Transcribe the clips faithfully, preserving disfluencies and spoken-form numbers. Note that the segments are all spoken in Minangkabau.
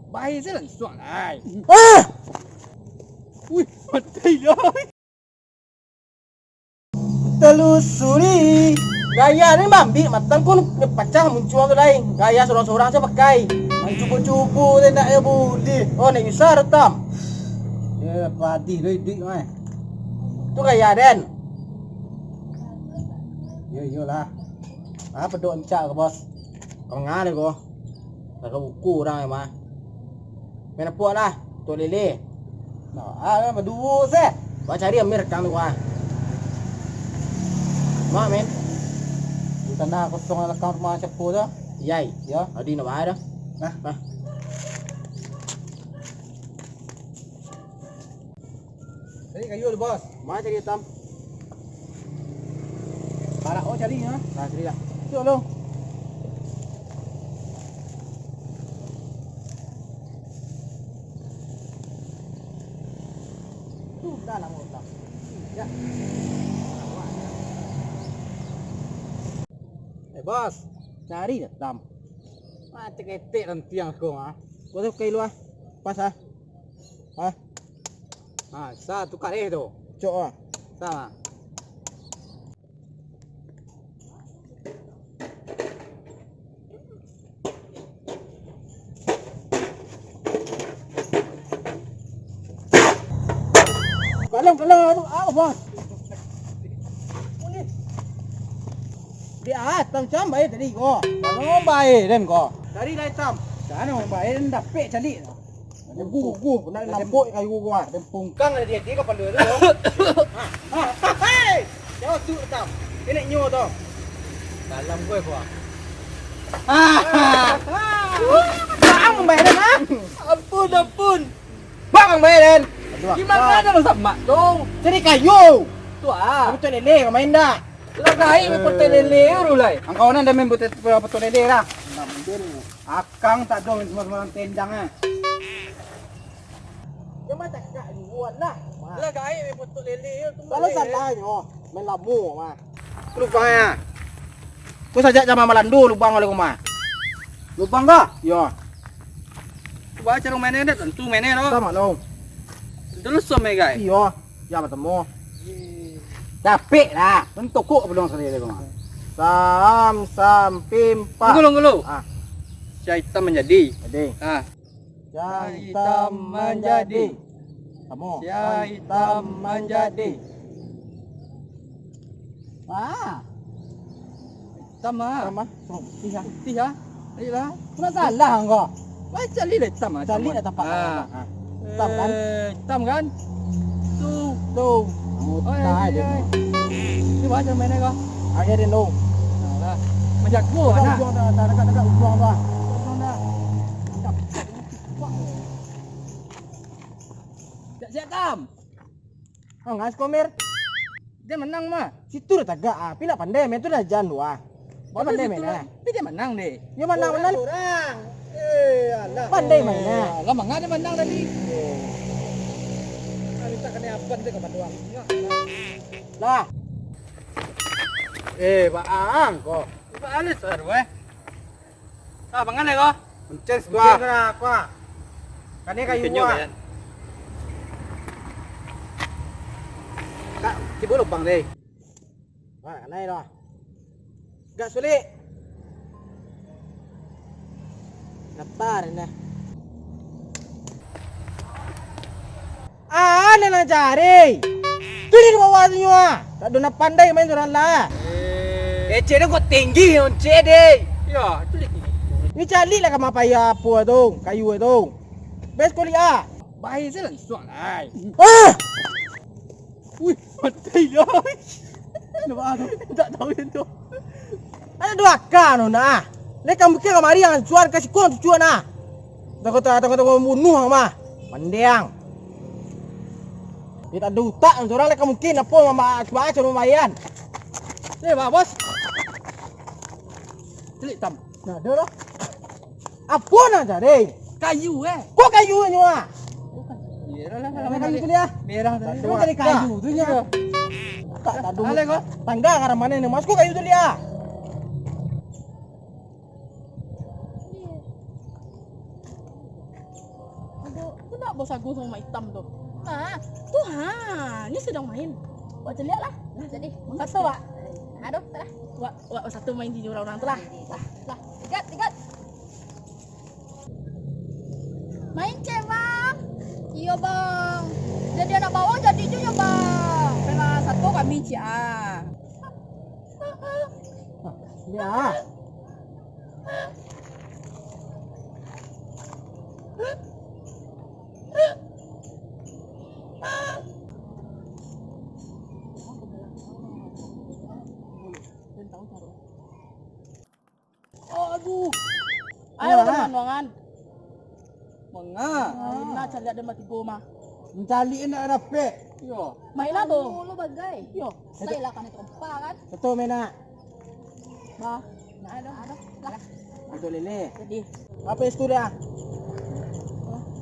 Bae se langsuang lai. Ah! Wih, mati lah. Telusuri. Gaya ni maambiak matan ko pacah muncuang tu lai. Gaya surang-surang se pakai. Main cubo-cubo se nak yo bulih. Oh, nak bisa retam. Yo, padih tu iduik mah. Tu gaya den. Yo, iyolah. Ah, pedok encak ko, Bos. Kau ngah deh ko. Kagak buku urang emang. Main apuak lah, tok lele. Nah, ah, baduo se. Ba cari Amir kang tu, ah. Ma, men. Di tanah kosong lakang rumah Cepo tu. Yai. Ya. Adi nak bahaya dah. Nah. Nah. Cari kayu dulu, Bos. Ma cari itam? Parak ko cari, ha? Nah, cari lah. Cuk, lu. Tu, dah lama pulang. Ya. Eh, Bos, cari dah tam. Macam ketek rantiang aku, ha. Kau tu kayu lu, ah. Pas, ah. Ah. Ah, sa tukar eh tu. Cok ah. Sa. Kalong, kalong, aduh, ah, Bos. Di atas macam bae tadi ko. Kalong bae den ko. Tadi lah itam. Sana bae den dapek calik. Guguh, guguh, nak lampok kayu ko, ah. Pungkang lah dia, dia kapalo tu. Ah, ah, hei! Jauh tu, Tam. Ini nyo tu. Dalam gue, gua. Ah! Bang, mambayar, ah! Ampun, ampun. Bang, mambayar, Den. Aduh, gimana ada lu sama tu? Cari kayu. Tu, ah. Kamu tu lele, kau main dah. Lah, gaib main petai lele, lu lai. Angkau nan dah main petai, petai lele dah. Nah, mungkin. Akang tak ada main sembarang tendang, eh. Dia mah cakak duluan lah. Lah, gaib main petai lele tu. Kalau salah nyo, main lamo mah. Lubang ya. Ku sajak zaman Malando lubang oleh rumah. Lubang kah? Yo. Ku baca rumah ini dah tentu mainnya tu. Sama lo. Dulu so mega. Iyo. Ya, batemu. Capek lah. Kan tokok peluang sendiri tu. Sam, sam, pim, pa. Tunggu, tunggu, tunggu. Ah. Sia hitam manjadi. Jadi. Ah. Sia hitam manjadi. Kamu. Sia hitam manjadi. Ah. Hitam ah. Hitam ah. Putih ah. Putih ah. Ayolah. Masalah engkau. Baca lilai hitam ah. Cari hitam. Dah tampak. Ah. Ah. Hitam kan? Eh, hitam kan? Tu. Tu. Mutai dia. Ni baca mainnya kau. Akhirnya tu. Alah. Menjago anak. Ujung dah, dah dekat-dekat ujung dah. Ujung dah. Siap-siap tam. Ah, ngas ko, Mir. Dia menang mah. Situ dah tagak ah. Pi nak pandai main tu dah jan tu ah. Dia pandai main ah. Tapi dia menang deh. Dia menang, menang. Orang. Eh, alah. Pandai main ah. Alah, manga dia menang tadi. Ah, minta kena abang dia ke Panduang. Lah. Eh, Pak Ang ko. Pak Alis baru eh. Ah, pangan ko? Mencen tu ah. Mencen lah, aku ah. Kane kayu ah. Kak, tibo lubang deh. Wah, kanai doh. Gak sulik. Datar ini. Ah, nan cari. Tu di bawah tu nyo ah. Tak ada nak pandai main surang lah. Ecek dia kok tinggi, oncek deh. Ya, tu dia tinggi. Ni calik lah kama payah apa tu, kayu tu. Bes kuliah. Baik je langsuang lah. Ah! Wih, mati lah. Nampak ah tu? Tak tahu yang tu. Ada dua aka tu nah. Leka mungkin kamari yang cuan ka siko cuan nah. Takut takut takut bunuh mah. Mandiang. Dia tak ada utak tu orang leka mungkin apa mama cuba cuba mayan. Eh, Pak Bos. Celik tam. Nah, ada lah. Apa nak cari? Kayu eh. Kok kayu nyo ah? Merah lah, merah. Kayu tu dia. Merah tadi. Kau cari kayu tu nyo. Tak tak dulu. Alai kau. Tangga ka mana ni? Mas kok kayu tu dia. Tu nak basago samo Mak Itam tu. Ha, tu ha, ni sadang main. Wak caliak lah. Nah, jadi. Satu, Wak. Aduh, tak lah. Wak, wak satu main di urang-urang tu lah. Lah, lah. Tiga, tiga. Main, Cek, Bang. Iyo, Bang. Jadi anak bawang jadi juo, Bang. Salah satu kami, Cek, ah. Ya. Aduh. Ayo, ah. Teman, mangan. Manga. Nah, caliak den batigo mah. Mancaliak nak dapek. Iyo. Main lah tu. Lo bagai. Iyo. Sai lah kami terompa kan. Betul, Mena. Bah. Nah, aduh, aduh. Lah. Betul, Lele. Jadi. Apa itu dah?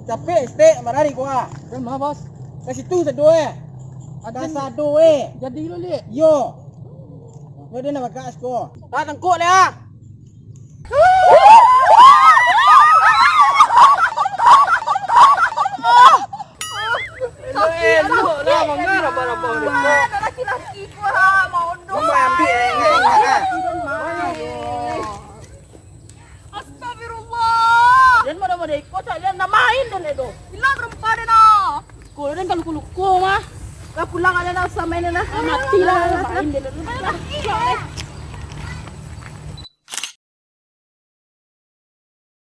Capek, stek, marari gua. Dah mah, Bos. Ka situ sado, eh. Ka sado, eh. Jadi lo, Lek. Yo. Yo, dia nak bagas ko. Ah, tangkuk dia. Elok-elok lah, mangarah-arah. Wah, ada laki-laki ko ha, mau doh. Ambil, eh, ingat-ingat, ah. Astagfirullah. Jan, mana-mana iko, cak, jan, nak main jan, jan tu. Hilang rempa den, ah. Ko jan ka luko-luko mah. Lah pulang aja lah, usah main lah. Ah, mati lah, main jan tu. Ayo, mati, eh.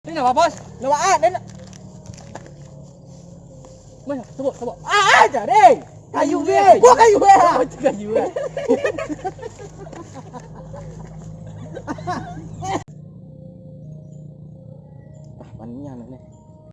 Ni nak apa, Bos? Nak apa, ah? Mana? Tunggu, tunggu. Ah, ah, cari. Kayu, eh. Gua kayu, eh. Gua kayu, eh. Ah, paniang ni.